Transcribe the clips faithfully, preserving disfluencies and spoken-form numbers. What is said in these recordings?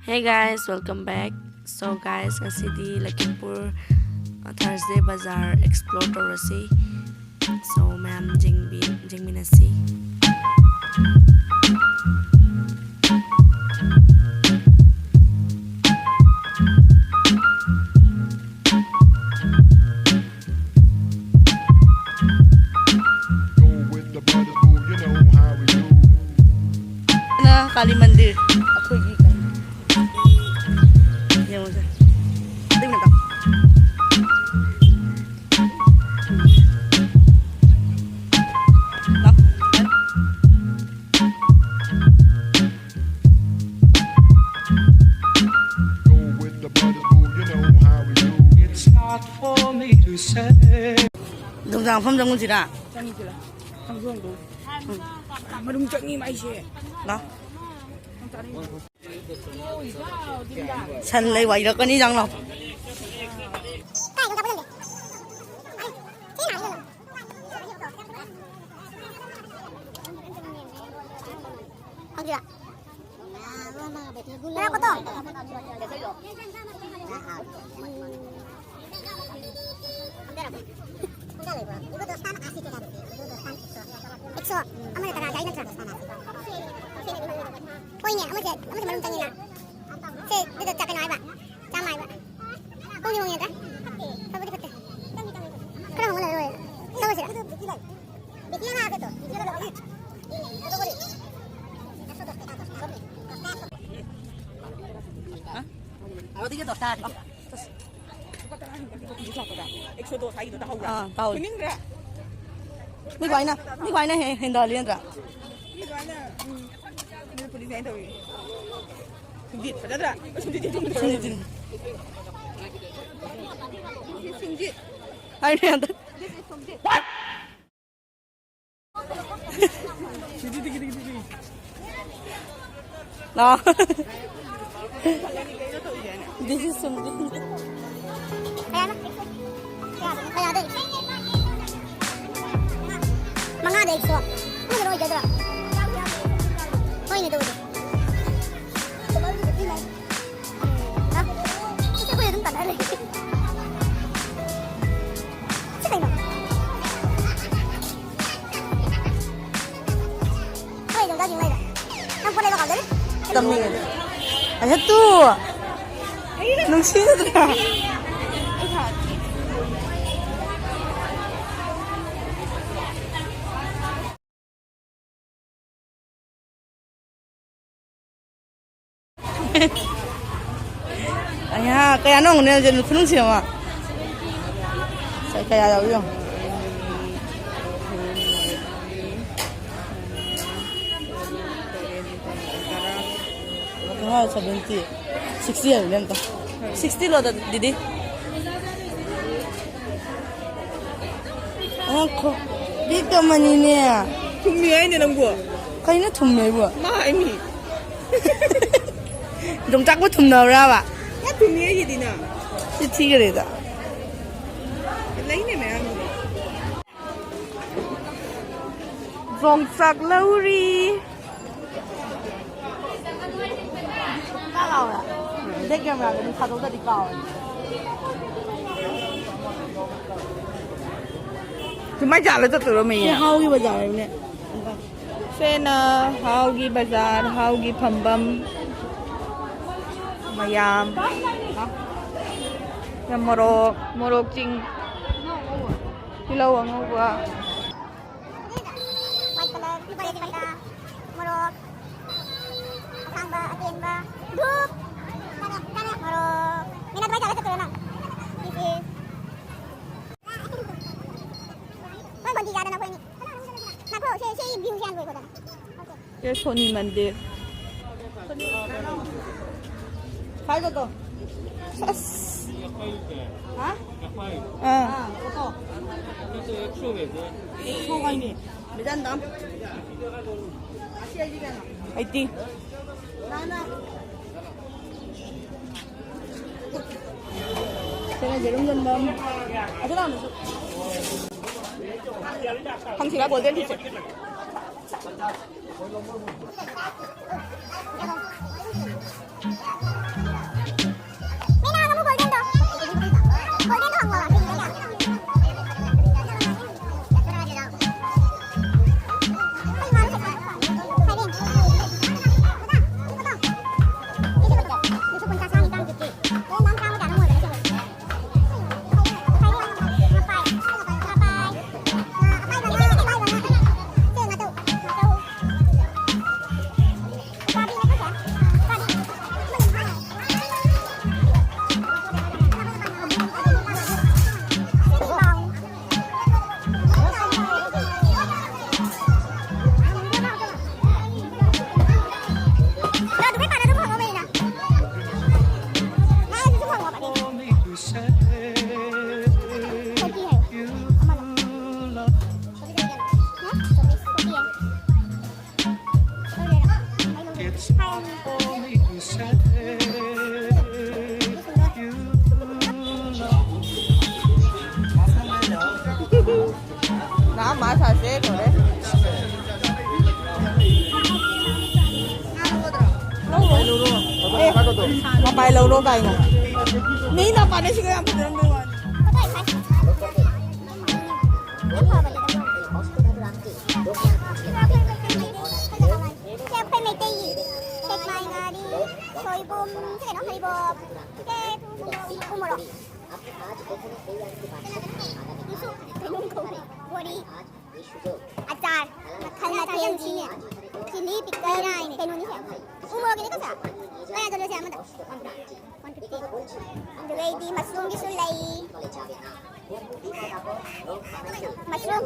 Hey guys, welcome back. So guys, ꯉꯁꯤꯗꯤ Lakhimpur, uh, Thursday Bazaar explore ꯇꯧꯔꯁꯤ. So ꯃꯌꯥꯝ ꯌꯦꯡꯕꯤ-, ꯌꯦꯡꯃꯤꯟꯅꯁꯤ꯫ ꯅ ꯀꯥꯂꯤ ꯃꯟꯗꯤꯔ ꯑꯩꯈꯣꯏꯒꯤ ꯌꯦꯡꯉꯨꯁꯦ꯫ ꯑꯗꯨꯏ ꯃꯊꯛ꯫ ꯅꯨꯡꯗꯥꯡ ꯃꯐꯝ ꯆꯪꯉꯨꯁꯤꯔꯥ? ꯆꯪꯉꯨꯁꯤꯔꯥ? ꯈꯣꯡꯖꯣꯝꯗꯣ꯫ ꯃꯅꯨꯡ ꯆꯪꯉꯤ ꯃꯥꯏꯁꯦ꯫ ꯂꯥꯎ꯫ ꯁꯟ ꯂꯩ ꯋꯥꯏꯔꯛꯀꯅꯤ, ꯆꯪ ꯂꯥꯎ꯫ ꯈꯪꯗ꯭ꯔꯤꯕ? ꯉꯔꯥꯡ ꯐꯣꯇꯣ꯫ ꯈꯪꯗ꯭ꯔꯕ? ꯈꯪꯗ꯭ꯔꯕ? ꯏꯕꯣ ꯗꯣꯁꯇꯥꯟ ꯑꯁꯤ ꯀꯌꯥ ꯄꯤ? ꯏꯕꯣ ꯗꯣꯁꯇꯥꯟ ꯑꯦꯛꯁꯣ꯫ ꯑꯦꯛꯁꯣ꯫ ꯑꯃꯅ ꯇꯔꯥ ꯆꯥꯏ ꯅꯠꯇ꯭ꯔꯥ? ꯍꯣꯏꯅꯦ, ꯑꯃꯁꯦ, ꯑꯃꯁꯦ ꯃꯔꯨꯝ ꯆꯪꯉꯤꯅ꯫ ꯁꯦ, ꯑꯗꯨꯗ ꯆꯥ ꯀꯩꯅꯣ ꯍꯥꯏꯕ? ꯆꯥꯝꯃ ꯍꯥꯏꯕ꯫ ꯍꯣꯡꯗꯤ ꯍꯣꯡꯉꯦ ꯅꯠꯇ꯭ꯔꯥ? ꯐꯕꯨꯗꯤ ꯐꯠꯇꯦ꯫ ꯈꯔ ꯍꯣꯡꯉ ꯂꯩꯔ ꯂꯣꯏꯔꯦ꯫ ꯆꯠꯂꯁꯤꯔ? ꯑꯗꯨꯗꯤ ꯀꯩꯅꯣ ꯇꯥꯔꯦ꯫ ꯂꯨꯄꯥ ꯇꯔꯥ ꯍꯦꯟꯒꯠꯂꯦ, ꯇꯤꯀꯦꯠ ꯂꯥꯛꯄꯗ꯫ ꯑꯦꯛꯁꯣꯗꯣ ꯁꯥꯏꯗꯣ ꯇꯥꯍꯧꯕ꯭ꯔꯥ? ꯑꯥ, ꯇꯥꯍꯧꯋꯤ꯫ ꯈꯪꯅꯤꯡꯗ꯭ꯔꯥ? ꯃꯤ ꯂꯣꯏꯅ, ꯃꯤ ꯂꯣꯏꯅ ꯍꯦ-, ꯍꯦꯟꯗꯍꯜꯂꯤ ꯅꯠꯇ꯭ꯔꯥ? ꯃꯤ ꯂꯣꯏꯅ, ꯎꯝ, ꯃꯅꯤꯄꯨꯔꯤ ꯁꯥꯏꯅ ꯇꯧꯔꯤ꯫ ꯁꯨꯝꯖꯤꯠ, ꯐꯖꯗ꯭ꯔꯥ? ꯁꯨꯝꯖꯤꯠ, ꯁꯨꯝꯖꯤꯠ꯫ ꯁꯨꯝꯖꯤꯠ, ꯁꯨꯝꯖꯤꯠ꯫ ꯁꯨꯝꯖꯤꯠ꯫ ꯍꯥꯏꯅꯦ ꯍꯟꯗꯛ꯫ This is ꯁꯨꯝꯖꯤꯠ꯫ ꯂꯥꯎ꯫ This is ꯁꯨꯝꯖꯤꯠ꯫ ꯀꯌꯥꯅꯣ? ꯀꯌꯥꯗꯅꯣ? ꯀꯌꯥꯗ? ꯃꯉꯥꯗ ꯑꯦꯛꯁꯣ꯫ ꯑꯃꯗ ꯂꯣꯏꯒꯗ꯭ꯔꯣ? ꯍꯣꯏꯅꯦ, ꯑꯗꯨꯕꯨꯗꯤ꯫ ꯇꯝꯅꯤꯡꯉꯦ꯫ ꯑꯩ ꯍꯦꯠꯇꯨ ꯅꯨꯡꯁꯤꯅꯗ꯭ꯔꯥ? ꯑꯌꯥ, ꯀꯌꯥꯅꯣ ꯍꯪꯅꯦ ꯍꯧꯖꯤꯛ ꯅꯨꯡꯊꯤ ꯅꯨꯡꯁꯤ ꯑꯃ꯫ ꯁꯦ, ꯀꯌꯥ ꯌꯥꯎꯏ ꯌꯦꯡꯉꯣ꯫ ꯁꯚꯦꯟꯇꯤ, ꯁꯤꯛꯁꯇꯤ ꯍꯥꯏꯕꯅꯦ ꯑꯝꯇ꯫ ꯁꯤꯛꯁꯇꯤ ꯂꯣꯗ, ꯗꯤꯗꯤ꯫ ꯑ, ꯈꯣ-, ꯕꯦꯛ ꯑꯃꯅꯤꯅꯦ꯫ ꯊꯨꯝꯃꯤ ꯍꯥꯏꯅꯦ ꯅꯪꯕꯨ꯫ ꯀꯩꯅꯣ ꯊꯨꯝꯃꯦꯕꯨ? ꯃꯥ ꯍꯥꯏꯃꯤ꯫ ꯌꯣꯡꯆꯥꯛꯄꯨ ꯊꯨꯝꯅꯕ꯭ꯔꯥꯕ? ꯌꯥꯝ ꯊꯨꯝꯃꯤ ꯑꯩꯒꯤꯗꯤꯅ꯫ ꯁꯤ ꯊꯤꯈꯔꯦꯗ꯫ ꯂꯩꯅꯦ ꯃꯌꯥꯝ꯫ ꯌꯣꯡꯆꯥꯛ ꯂꯧꯔꯤ꯫ ꯀꯥ ꯂꯥꯎꯔꯦ꯫ ꯕꯦꯛ ꯀꯦꯃꯦꯔꯥꯗ ꯑꯗꯨꯝ ꯊꯥꯗꯣꯛꯇ꯭ꯔꯗꯤ ꯀꯥꯎꯔꯦ꯫ ꯁꯨꯃꯥꯏ ꯆꯥꯂ ꯆꯠꯇꯣꯏꯔꯣ ꯃꯤ? ꯁꯤ ꯍꯥꯎꯒꯤ ꯕꯖꯥꯔꯅꯦ꯫ ꯁꯦꯅ ꯍꯥꯎꯒꯤ ꯕꯖꯥꯔ, ꯍꯥꯎꯒꯤ ꯐꯝꯕꯝ ꯃꯌꯥꯝ꯫ ꯁꯤꯗ ꯃꯣꯔꯣꯛ, ꯃꯣꯔꯣꯛ ꯆꯤꯡ, ꯇꯤꯜꯍꯧ ꯑꯉꯧꯕ꯫ White color, red color, ꯃꯣꯔꯣꯛ ꯑꯁꯥꯡꯕ, ꯑꯇꯦꯟꯕ, ꯙꯨꯞ, ꯃꯣꯔꯣꯛ꯫ ꯃꯤꯅꯠ ꯋꯥꯏ ꯆꯥꯂ ꯆꯠꯇꯣꯏꯔꯣ ꯅꯪ? This is ꯍꯣꯏ, ꯕꯣꯟꯗꯤ ꯌꯥꯗꯅ ꯑꯩꯈꯣꯏ ꯑꯅꯤ꯫ ꯉꯥꯏꯈꯣ, ꯁꯦ, ꯁꯤ view ꯁꯦ ꯍꯥꯟꯅ ꯂꯣꯏꯈꯣꯗꯅ꯫ Okay꯫ ꯁꯦ ꯁꯣꯅꯤ ꯃꯟꯗꯤꯔ꯫ ꯈꯥꯏꯕꯗꯣ꯫ ꯑꯁ꯫ ꯍꯥ? ꯑꯥ꯫ ꯑꯥ, ꯑꯣꯇꯣ꯫ ꯑꯦꯛꯁꯣ ꯍꯥꯏꯅꯤ꯫ Vision dam. ꯑꯩꯠꯇꯤ꯫ ꯁꯤꯅ ꯌꯦꯔꯨꯝ ꯌꯣꯟꯐꯝ꯫ ꯑꯗꯨ ꯂꯥꯛꯑꯣ꯫ ꯐꯪꯁꯤꯔꯥ ꯒꯣꯜꯗꯦꯟ ꯐꯤꯁꯁꯦ? ꯃꯤꯅꯥ ꯍꯪꯉꯨ ꯒꯣꯜꯗꯦꯟꯗꯣ꯫ ꯒꯣꯜꯗꯦꯟꯗꯣ ꯍꯪꯉꯣ꯫ ꯀꯩ ꯉꯥꯅꯨ ꯁꯦꯠꯄ? ꯁꯩꯔꯦꯡ꯫ ꯅꯍꯥꯟ ꯃꯥ ꯁꯥꯁꯦ ꯇꯧꯔꯦ꯫ ꯂꯧꯔꯣ꯫ ꯑꯦ, ꯃꯄꯥꯏ ꯂꯧꯔꯣ ꯀꯥꯏꯅ꯫ ꯃꯤ ꯅꯄꯥꯅ ꯁꯤꯒ ꯌꯥꯝ ꯐꯖꯔꯝꯕꯩ ꯋꯥꯅꯤ꯫ ꯁꯤ ꯑꯩꯈꯣꯏ ꯃꯩꯇꯩꯒꯤ ꯁꯦꯛꯃꯥꯏ ꯉꯥꯔꯤ, ꯁꯣꯏꯕꯨꯝ, ꯁꯤ ꯀꯩꯅꯣ, ꯍꯔꯤꯕꯣꯞ, ꯁꯦ ꯎ ꯃꯣꯔꯣꯛ꯫ ꯕꯣꯔꯤ꯫ ꯑꯆꯥꯔ ꯃꯈꯜ ꯃꯊꯦꯜꯒꯤ ꯆꯤꯂꯤ ꯄꯤꯀꯜ ꯀꯩꯅꯣꯅꯤꯁꯦ꯫ ꯎ ꯃꯣꯔꯣꯛꯀꯤꯅꯦ ꯀꯣ ꯁꯦ꯫ ꯀꯌꯥ ꯆꯠꯂꯣ ꯁꯦ ꯑꯃꯗ? One fifty. ꯑꯗꯨꯒ ꯑꯩꯗꯤ ꯃꯁꯔꯨꯝꯒꯤꯁꯨ ꯂꯩ꯫ ꯃꯁꯔꯨꯝ꯫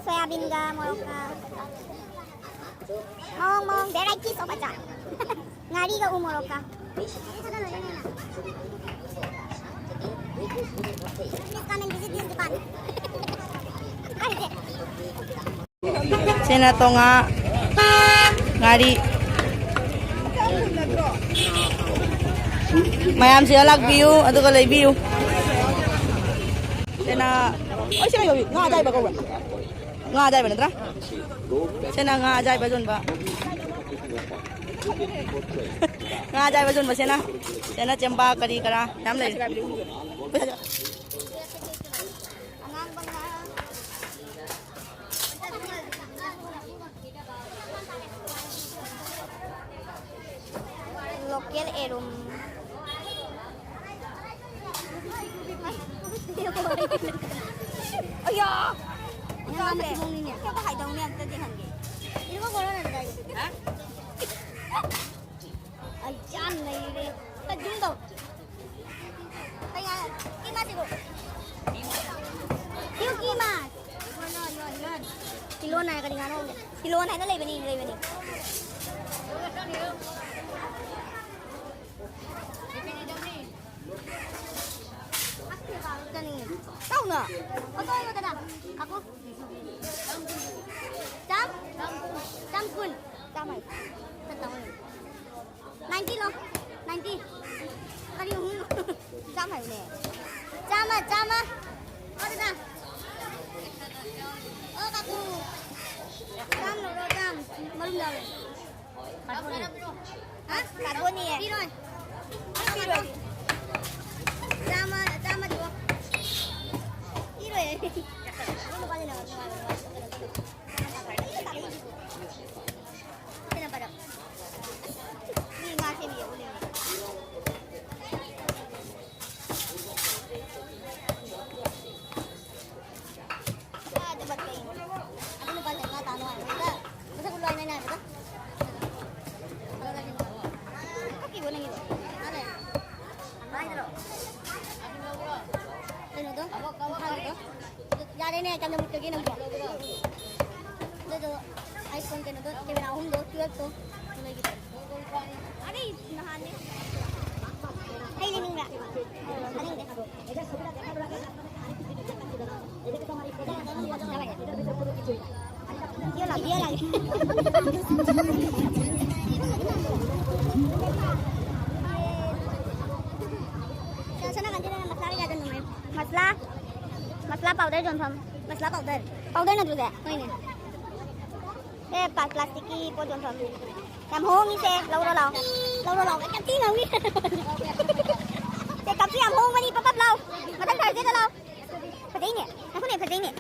ꯁꯣꯌꯥꯕꯤꯟꯒ ꯃꯣꯔꯣꯛꯀ꯫ ꯃꯑꯣꯡ ꯃꯑꯣꯡ varieties of ꯑꯆꯥꯔ꯫ ꯉꯥꯔꯤꯒ ꯎ ꯃꯣꯔꯣꯛꯀ꯫ Please come and visit this dukan. ꯁꯤꯅ ꯇꯣꯉꯥ ꯉꯥꯔꯤ꯫ ꯃꯌꯥꯝꯁꯤꯗ ꯂꯥꯛꯄꯤꯌꯨ ꯑꯗꯨꯒ ꯂꯩꯕꯤꯌꯨ꯫ ꯁꯤꯅ, ꯑꯣ, ꯁꯤ ꯀꯩ ꯀꯧꯏ? ꯉꯥ ꯑꯌꯥꯏꯕ ꯀꯧꯕ꯭ꯔꯥ? ꯉꯥ ꯑꯌꯥꯏꯕ ꯅꯠꯇ꯭ꯔꯥ? ꯁꯤꯅ ꯉꯥ ꯑꯌꯥꯏꯕ ꯌꯣꯟꯕ꯫ ꯉꯥ ꯑꯌꯥꯏꯕ ꯌꯣꯟꯕ ꯁꯤꯅ꯫ ꯁꯤꯅ ꯆꯦꯡꯕꯥ ꯀꯔꯤ ꯀꯔꯥ ꯌꯥꯝ ꯂꯩ꯫ ꯑꯉꯥꯡꯕ ꯉꯥ꯫ Local ꯌꯦꯔꯨꯝ꯫ ꯑꯌꯥ! ꯉꯥ ꯃꯊꯤꯕꯣꯡꯅꯤꯅꯦ꯫ ꯀꯩꯝꯇ ꯍꯥꯏꯗꯧꯅꯦ ꯑꯝꯇꯗꯤ ꯍꯪꯒꯦ꯫ ꯏꯔꯨꯕ ꯈꯣꯠꯂꯣ ꯅꯪ ꯀꯗꯥꯏꯗ? ꯍꯥ? ꯑꯩ ꯌꯥꯝ ꯅꯩꯔꯦ꯫ ꯈꯔ zoom ꯇꯧ꯫ ꯀꯩ ꯉꯥ-, ꯀꯤ ꯃꯥꯁꯤꯕꯨ? ꯁꯤꯕꯨ ꯀꯤ ꯃꯥ? ꯀꯤꯂꯣꯟ ꯍꯥꯏ ꯀꯔꯤ ꯉꯥꯅꯣ ꯈꯪꯗꯦ꯫ ꯀꯤꯂꯣꯟ ꯍꯥꯏꯅ ꯂꯩꯕꯅꯤ, ꯂꯩꯕꯅꯤ꯫ ꯆꯥꯅꯤꯡꯉꯦ꯫ ꯆꯥꯎꯅ꯫ ꯑꯣꯇꯣ ꯑꯣꯏꯔꯣꯗꯅ꯫ ꯀꯥꯀꯨ꯫ ꯆꯥꯝ-, ꯆꯥꯝ-, ꯅꯥꯏꯟꯇꯤ ꯂꯣ꯫ ꯅꯥꯏꯟꯇꯤ꯫ ꯀꯔꯤ ꯑꯍꯨꯝ? ꯆꯥꯝꯃ ꯍꯥꯏꯕꯅꯦ꯫ ꯆꯥꯝꯃ, ꯆꯥꯝꯃ꯫ ꯑꯗꯨꯗ꯫ ꯑꯣ, ꯀꯥꯀꯨ꯫ ꯆꯥꯝꯃ ꯂꯧꯔꯣ, ꯆꯥꯝꯃ꯫ ꯃꯔꯨꯝ ꯌꯥꯎꯔꯦ꯫ ꯍꯥ? ꯀꯥꯔꯕꯣꯅꯤꯌꯦ꯫ ꯄꯤꯔꯣꯏ꯫ ꯄꯤꯔꯣꯏ꯫ ꯆꯥꯝꯃ, ꯆꯥꯝꯃꯗꯤ ꯑꯣ꯫ ꯄꯤꯔꯣꯏ꯫ ꯂꯨꯄꯥ ꯂꯩꯅꯕ ꯅꯨꯡꯉꯥꯏꯕ ꯅꯨꯡꯉꯥꯏꯕ꯫ ꯁꯤꯅ ꯐꯔꯦ꯫ ꯃꯤ ꯉꯥ ꯁꯦꯝꯃꯤꯌꯦ, ꯎꯅꯤꯡꯉꯦ꯫ ꯑꯥꯗ ꯕꯠ ꯀꯩ? ꯑꯗꯨ ꯅꯨꯄꯥꯁꯦ ꯉꯥ ꯇꯥ ꯅꯨꯡꯉꯥꯏꯕ꯫ ꯃꯁꯛ ꯎꯠꯂꯣ ꯍꯥꯏꯅ ꯑꯩꯅ ꯍꯥꯏꯕꯗꯣ꯫ ꯀꯛꯈꯤꯕ ꯅꯪꯒꯤꯗꯣ? ꯃꯥꯅꯦ꯫ ꯀꯩꯅꯣꯗꯣ? ꯃꯈꯥꯒꯤꯗꯣ? ꯌꯥꯔꯦꯅꯦ, ꯆꯥꯟꯗ ꯃꯨꯠꯇꯒꯤ ꯅꯪꯁꯨ꯫ ꯑꯗꯨꯗꯣ iPhone ꯀꯩꯅꯣꯗꯣ, camera ꯑꯍꯨꯝꯗꯣ, twelve ꯇꯣ, ꯂꯩꯒꯤꯗ꯭ꯔꯦ꯫ ꯑꯗꯩ ꯅꯍꯥꯟꯅꯦ꯫ ꯍꯩ ꯂꯩꯅꯤꯡꯕ꯭ꯔꯥ? ꯆꯥꯅꯤꯡꯗꯦ꯫ ꯌꯦꯜꯂꯒꯦ, ꯌꯦꯜꯂꯒꯦ꯫ ꯁꯣꯝ ꯅꯥꯀꯟꯁꯤꯗꯅ ꯃꯁꯂꯥ ꯀꯩꯀꯥꯗꯣ ꯅꯨꯡꯉꯥꯏ꯫ ꯃꯁꯂꯥ, ꯃꯁꯂꯥ powder ꯌꯣꯟꯐꯝ꯫ ꯃꯁꯂꯥ powder꯫ Powder ꯅꯠꯇ꯭ꯔꯣ ꯁꯦ? ꯍꯣꯏꯅꯦ꯫ ꯑꯦ, ꯄꯥ-, plastic ꯀꯤ ꯄꯣꯠ ꯌꯣꯟꯐꯝ꯫ ꯌꯥꯝ ꯍꯣꯡꯉꯤꯁꯦ, ꯂꯧꯔꯣ ꯂꯥꯎ꯫ ꯂꯧꯔꯣ ꯂꯥꯎ꯫ ꯌꯥꯝ ꯊꯤ ꯍꯣꯡꯉꯤ꯫ ꯁꯦ, cup ꯁꯨ ꯌꯥꯝ ꯍꯣꯡꯕꯅꯤ, ꯄꯞ ꯄꯞ ꯂꯥꯎ꯫ ꯃꯊꯪ Thursday ꯗ ꯂꯥꯎ꯫ ꯐꯖꯩꯅꯦ꯫ ꯉꯥꯏꯈꯣꯅꯦ, ꯐꯖꯩꯅꯦ꯫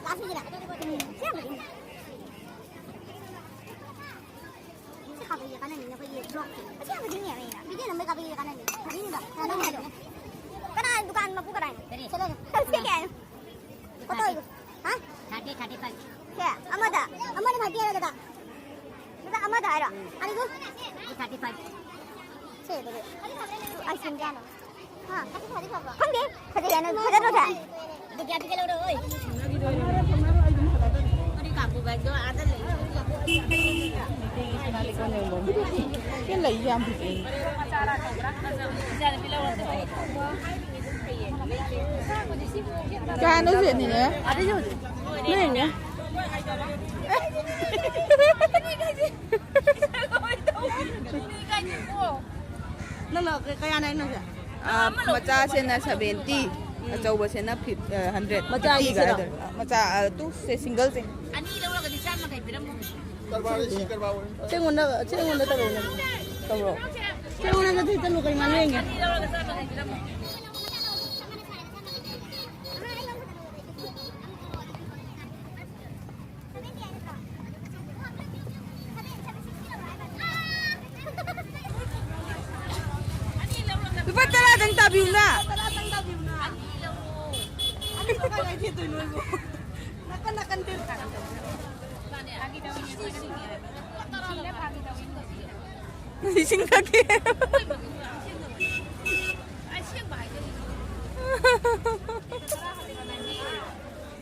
Glass ꯁꯤꯗ꯫ ꯎꯝ, ꯁꯤ ꯌꯥꯝ ꯐꯖꯩꯅꯦ꯫ ꯁꯤ ꯀꯥꯞꯄꯒꯤ ꯀꯥꯟꯅꯅꯤ, ꯑꯩꯈꯣꯏꯒꯤ vlog ꯁꯦ꯫ ꯑꯁꯤ ꯌꯥꯝ ꯐꯖꯩꯅꯦ, ꯑꯩꯅ꯫ Video ꯅꯝꯕꯩ ꯀꯥꯞꯄꯒꯤ ꯀꯥꯟꯅꯅꯤ꯫ ꯐꯖꯩꯅꯦ꯫ ꯀꯅꯥ ꯗꯨꯀꯥꯟ ꯃꯄꯨ ꯀꯅꯥꯅꯣ? ꯀꯔꯤ? ꯁꯦ ꯂꯩꯔꯦ꯫ ꯁꯤ ꯀꯌꯥꯅꯣ? Photo ꯍꯥ? Thirty, thirty five꯫ ꯁꯦ, ꯑꯃꯗ꯫ ꯑꯃꯗ thirty ꯍꯥꯏꯔꯣ ꯗꯗꯥ꯫ ꯗꯗꯥ, ꯑꯃꯗ ꯍꯥꯏꯔꯣ? ꯑꯅꯤꯗꯨ? Thirty five꯫ ꯁꯦ, ꯑꯗꯨꯗꯤ꯫ Ice cream ꯀꯌꯥꯅꯣ? ꯍꯥ? ꯈꯪꯗꯦ꯫ ꯐꯖꯩ ꯍꯥꯏꯅ ꯐꯖꯗ꯭ꯔꯣ ꯁꯦ? ꯑꯗꯨ ꯀꯌꯥ ꯄꯤꯒꯦ ꯂꯧꯔꯣ, ꯑꯣꯏ? ꯀꯔꯤ ꯀꯥꯡꯕꯨ ꯕꯦꯒꯗꯣ ꯑꯥꯗ ꯂꯩ꯫ ꯁꯤ ꯂꯩ ꯌꯥꯝ ꯐꯖꯩ꯫ ꯀꯌꯥꯅꯣ ꯁꯦ, ꯅꯦꯅꯦ? ꯅꯦꯅꯦ꯫ ꯀꯌꯥꯅ ꯍꯥꯏꯅꯣꯁꯦ? ꯑꯥ, ꯃꯆꯥꯁꯦꯅ ꯁꯚꯦꯟꯇꯤ, ꯑꯆꯧꯕꯁꯦꯅ ꯐꯤꯐ-, ꯑ, ꯍꯟꯗ꯭ꯔꯦꯠ꯫ ꯃꯆꯥ ꯐꯤꯐꯇꯤꯒ ꯍꯥꯏꯁꯤꯔꯣ? ꯍꯥꯏꯗꯣꯏꯔꯥ? ꯃꯆꯥ, ꯑ, ꯇꯨ, ꯁꯦ, ꯁꯤꯡꯒꯜꯁꯦ꯫ ꯑꯅꯤ ꯂꯧꯔꯒꯗꯤ ꯆꯥꯝꯃ ꯌꯥꯡꯈꯩ ꯄꯤꯔꯝꯃꯣ꯫ ꯀꯔꯕꯥꯔ, ꯁꯤ ꯀꯔꯕꯥꯔ ꯑꯣꯏꯅ ꯇꯧꯔꯦ꯫ ꯁꯦ ꯑꯩꯉꯣꯟꯗ, ꯁꯦ ꯑꯩꯉꯣꯟꯗ ꯇꯧꯔꯛꯑꯣꯅꯦ꯫ ꯇꯧꯔꯣ꯫ ꯁꯦ ꯑꯩꯉꯣꯟꯗ ꯆꯠꯂꯨ, ꯀꯩ ꯃꯥꯟꯅ ꯌꯦꯡꯒꯦ? ꯑꯅꯤ ꯂꯧꯔꯒ ꯆꯥꯝꯃ ꯌꯥꯡꯈꯩ ꯄꯤꯔꯝꯃꯣ꯫ ꯂꯨꯄꯥ ꯇꯔꯥꯗꯪ ꯇꯥꯕꯤꯌꯨꯅ꯫ ꯅꯥꯀꯟ ꯅꯥꯀꯟ ꯇꯦꯟ ꯀꯥꯟꯅ ꯇꯧꯕ꯫ ꯂꯤꯁꯤꯡ ꯊꯛꯀꯦ꯫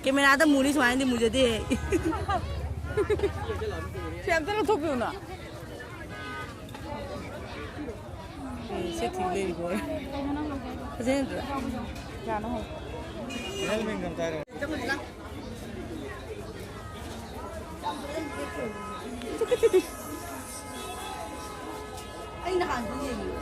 ꯀꯦꯃꯦꯔꯥꯗ ꯃꯨꯅꯤ ꯁꯨꯃꯥꯏꯅꯗꯤ ꯃꯨꯖꯗꯦ꯫ ꯁꯤ ꯑꯝꯇ ꯂꯧꯊꯣꯛꯄꯤꯌꯨꯅ꯫ ꯑꯦ, ꯁꯤ ꯊꯤ ꯂꯩꯔꯤꯕꯣ? ꯐꯖꯩ ꯅꯠꯇ꯭ꯔꯥ? ꯑꯩ ꯅꯍꯥꯟꯗꯤ ꯌꯦꯡꯉꯤ꯫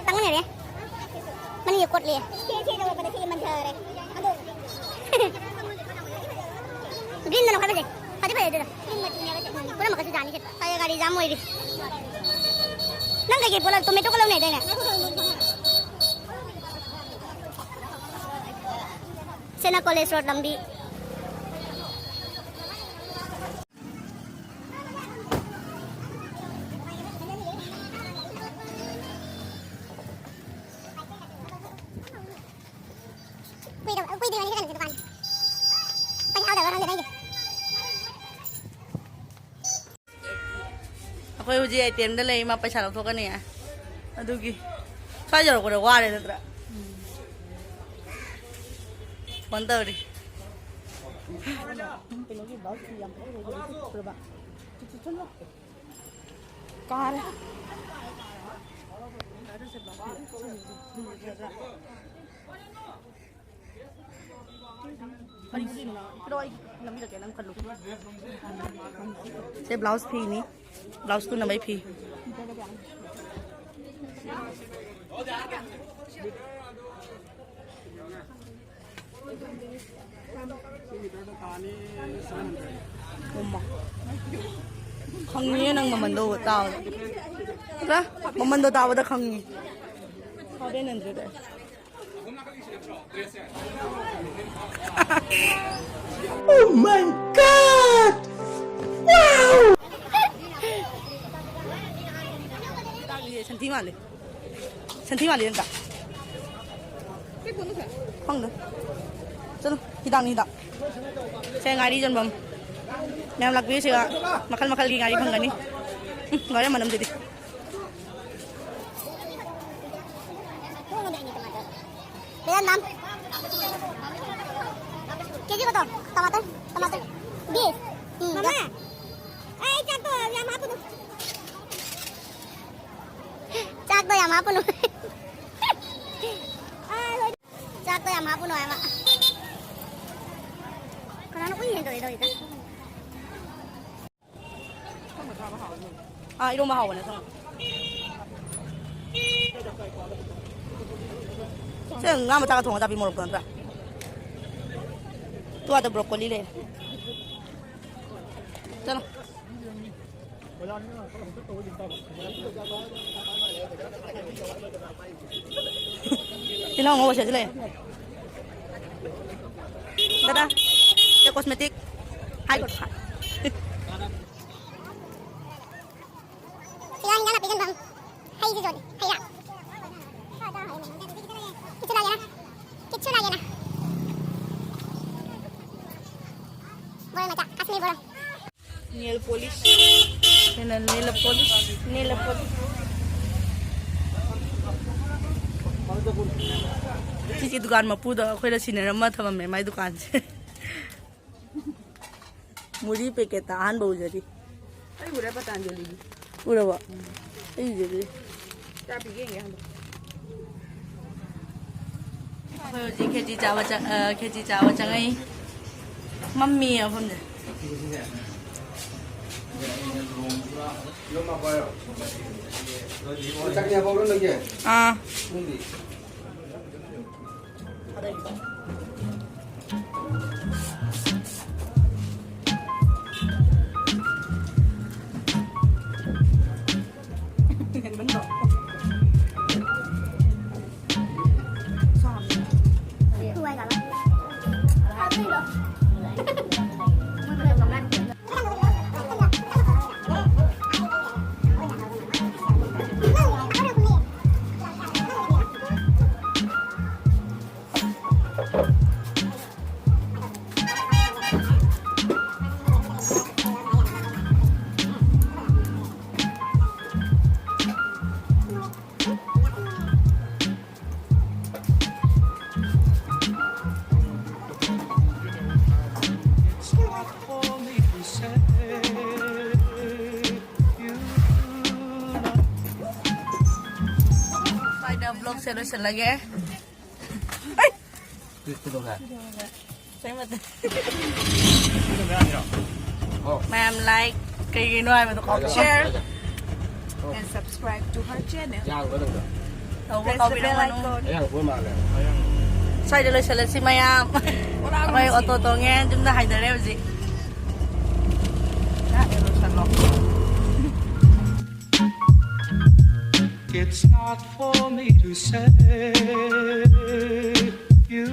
ꯇꯪꯃꯤꯟꯅꯔꯦ꯫ ꯃꯅꯤꯡꯒꯤ ꯀꯣꯠꯂꯤ꯫ ꯁꯦ, ꯁꯦ ꯇꯧꯔꯛꯄꯗ ꯁꯤ ꯃꯟꯊꯔꯦ꯫ ꯑꯗꯣ ꯒ꯭ꯔꯤꯟꯗꯅ ꯈ꯭ꯋꯥꯏ ꯐꯖꯩ꯫ ꯐꯗꯤ ꯐꯖꯩ ꯑꯗꯨꯗꯣ꯫ ꯒ꯭ꯔꯤꯟ ꯃꯆꯨꯅꯦꯕ ꯁꯦ꯫ ꯄꯨꯝꯅꯃꯛꯀꯁꯨ ꯌꯥꯅꯤ ꯁꯦ꯫ ꯐꯔꯦ, ꯒꯥꯔꯤ ꯖꯥꯝ ꯑꯣꯏꯔꯤ꯫ ꯅꯪ ꯀꯩꯀꯩ ꯄꯣꯠꯂꯝ? ꯇꯣꯃꯦꯇꯣꯒ ꯂꯧꯅꯤ ꯍꯥꯏꯗꯥꯏꯅꯦ? ꯁꯤꯅ ꯀꯣꯂꯦꯖ ꯔꯣꯗ ꯂꯝꯕꯤ꯫ ꯀꯨꯏꯗ꯭ꯔꯤꯕꯅꯤ ꯀꯩꯅꯣ ꯗꯨꯀꯥꯟ꯫ ꯄꯩꯁꯥ ꯌꯥꯎꯗꯕ꯭ꯔꯥ ꯈꯪꯗꯦ ꯅꯪꯒꯤ꯫ ꯑꯩꯈꯣꯏ ꯍꯧꯖꯤꯛ ꯑꯦ ꯇꯤ ꯑꯦꯝꯗ ꯂꯩ, ꯃꯥ ꯄꯩꯁꯥ ꯂꯧꯊꯣꯛꯀꯅꯤ꯫ ꯑꯗꯨꯒꯤ ꯁ꯭ꯋꯥꯏ ꯌꯧꯔꯛꯄꯗ ꯋꯥꯔꯦ ꯅꯠꯇ꯭ꯔꯥ? ꯐꯣꯟ ꯇꯧꯔꯤ꯫ ꯀꯩꯅꯣꯒꯤ ꯕ꯭ꯂꯥꯎꯁ ꯐꯤ ꯌꯥꯝ ꯐꯖꯩ, ꯐꯖꯕ꯫ ꯀꯥꯔꯦ꯫ ꯁꯦ ꯕ꯭ꯂꯥꯎꯁ ꯐꯤꯅꯤ, ꯕ꯭ꯂꯥꯎꯁ ꯇꯨꯅꯕꯩ ꯐꯤ꯫ ꯈꯪꯉꯤꯌꯦ ꯅꯪ ꯃꯃꯟꯗꯣ ꯇꯥꯕꯗ꯫ ꯅꯠꯇ꯭ꯔꯥ? ꯃꯃꯟꯗꯣ ꯇꯥꯕꯗ ꯈꯪꯉꯤ꯫ ꯁꯥꯎꯗꯦ ꯅꯟꯗ꯭ꯔꯦꯗ꯫ Oh my God! Wow! ꯁꯟꯊꯤ ꯃꯥꯜꯂꯦ꯫ ꯁꯟꯊꯤ ꯃꯥꯜꯂꯤ ꯑꯝꯇ꯫ ꯈꯪꯗꯦ꯫ ꯆꯠꯂꯨ, ꯍꯤꯗꯥꯛꯅꯤ ꯍꯤꯗꯥꯛ꯫ ꯁꯦ ꯉꯥꯔꯤ ꯌꯣꯟꯐꯝ꯫ ꯃꯌꯥꯝ ꯂꯥꯛꯄꯤꯌꯨ, ꯁꯤꯒ ꯃꯈꯜ ꯃꯈꯜꯒꯤ ꯉꯥꯔꯤ ꯐꯪꯒꯅꯤ꯫ ꯎꯝ, ꯂꯣꯏꯔꯦ ꯃꯅꯝꯁꯤꯗꯤ꯫ Madam, dam. ꯀꯦꯖꯤ ꯀꯣ ꯇꯃꯥꯇꯔ, ꯇꯃꯥꯇꯔ꯫ ꯕꯤꯁ꯫ ꯎꯝ, ꯃꯃꯥ, ꯑꯩ ꯆꯥꯛꯇꯣ ꯌꯥꯝ ꯍꯥꯞꯄꯨꯅꯨ꯫ ꯆꯥꯛꯇꯣ ꯌꯥꯝ ꯍꯥꯞꯄꯨꯅꯨ꯫ ꯆꯥꯛꯇꯣ ꯌꯥꯝ ꯍꯥꯞꯄꯨꯅꯨ ꯍꯥꯏꯕ꯫ ꯀꯅꯥꯅꯣ ꯎꯏ ꯍꯦꯟꯗꯣꯛꯏꯗꯣ ꯍꯧꯖꯤꯛꯇ? ꯑꯥ, ꯏꯔꯣꯝꯕ ꯍꯥꯎꯕꯅꯦ ꯁꯨꯝ꯫ ꯁꯦ, ꯉꯥ ꯃꯆꯥꯒ ꯊꯣꯡꯉ ꯆꯥꯕꯤ, ꯃꯣꯔꯣꯛꯇꯣ ꯅꯠꯇ꯭ꯔꯥ? ꯇꯨ ꯑꯥꯗ ꯕ꯭ꯔꯣꯀꯣꯂꯤ ꯂꯩꯔꯦ꯫ ꯆꯠꯂꯣ꯫ ꯇꯤꯜꯍꯧ ꯉꯧꯕ ꯁꯤꯗ ꯂꯩꯔꯦ꯫ ꯗꯥꯗꯥ, ꯁꯦ cosmetic꯫ ꯍꯥꯏ ꯀꯣ꯫ ꯁꯤꯗ ꯏꯟꯖꯥꯡ ꯅꯥꯄꯤ ꯌꯣꯟꯐꯝ꯫ ꯍꯩꯁꯤ ꯌꯣꯜꯂꯤ꯫ ꯍꯩꯔꯥ꯫ ꯀꯤꯠꯁꯨ ꯂꯥꯛꯑꯦꯅ꯫ ꯀꯤꯠꯁꯨ ꯂꯥꯛꯑꯦꯅ꯫ ꯕꯣꯔꯣꯏ ꯃꯆꯥ, ꯀꯥꯁꯃꯤꯔ ꯕꯣꯔꯣꯏ꯫ Nail polish꯫ ꯁꯤꯅ nail polish꯫ Nail polish꯫ ꯁꯤꯒꯤ ꯗꯨꯀꯥꯟ ꯃꯄꯨꯗꯣ ꯑꯩꯈꯣꯏꯗ ꯁꯤꯟꯅꯔꯝꯃ ꯊꯝꯃꯝꯃꯦ ꯃꯥꯏ ꯗꯨꯀꯥꯟꯁꯦ꯫ ꯃꯨꯔꯤ ꯄꯦꯀꯦꯠꯇ ꯑꯍꯥꯟꯕ ꯎꯖꯔꯤ꯫ ꯑꯩ ꯎꯔꯦ ꯄꯇꯥꯟꯖꯂꯤꯒꯤ꯫ ꯎꯔꯕꯣ? ꯑꯩ ꯎꯖꯗ꯭ꯔꯤ꯫ ꯆꯥ ꯄꯤꯒꯦ ꯌꯦꯡꯒꯦ ꯍꯟꯗꯛ꯫ ꯑꯩꯈꯣꯏ ꯍꯧꯖꯤꯛ ꯈꯦꯆꯤ ꯆꯥꯕ ꯆꯪ-, ꯑ, ꯈꯦꯆꯤ ꯆꯥꯕ ꯆꯪꯉꯛꯏ꯫ ꯃꯝꯃꯤ ꯃꯐꯝꯁꯦ꯫ ꯆꯥꯛ ꯌꯥꯕ ꯂꯣꯏ ꯂꯩꯒꯦ? ꯑꯥ꯫ ꯄꯨꯡꯗꯤ? ꯁ꯭ꯋꯥꯏꯗ vlogꯁꯦ ꯂꯣꯏꯁꯤꯜꯂꯒꯦ꯫ ꯃꯌꯥꯝ like ꯀꯩꯒꯤꯅꯣ ꯍꯥꯏꯕꯗꯣ ꯀꯥꯎ-, share and subscribe to her channel. ꯇꯧꯕ ꯀꯥꯎꯕꯤꯔꯝꯒꯅꯨ꯫ ꯑꯌꯥꯡꯕ ꯃꯥꯜꯂꯦ꯫ ꯁ꯭ꯋꯥꯏꯗ ꯂꯣꯏꯁꯤꯜꯂꯁꯤ ꯃꯌꯥꯝ꯫ ꯑꯩꯈꯣꯏ ꯑꯣꯇꯣ ꯇꯣꯡꯉꯦ, ꯌꯨꯝꯗ ꯍꯥꯏꯗꯔꯦ ꯍꯧꯖꯤꯛ꯫ It's not for me to say you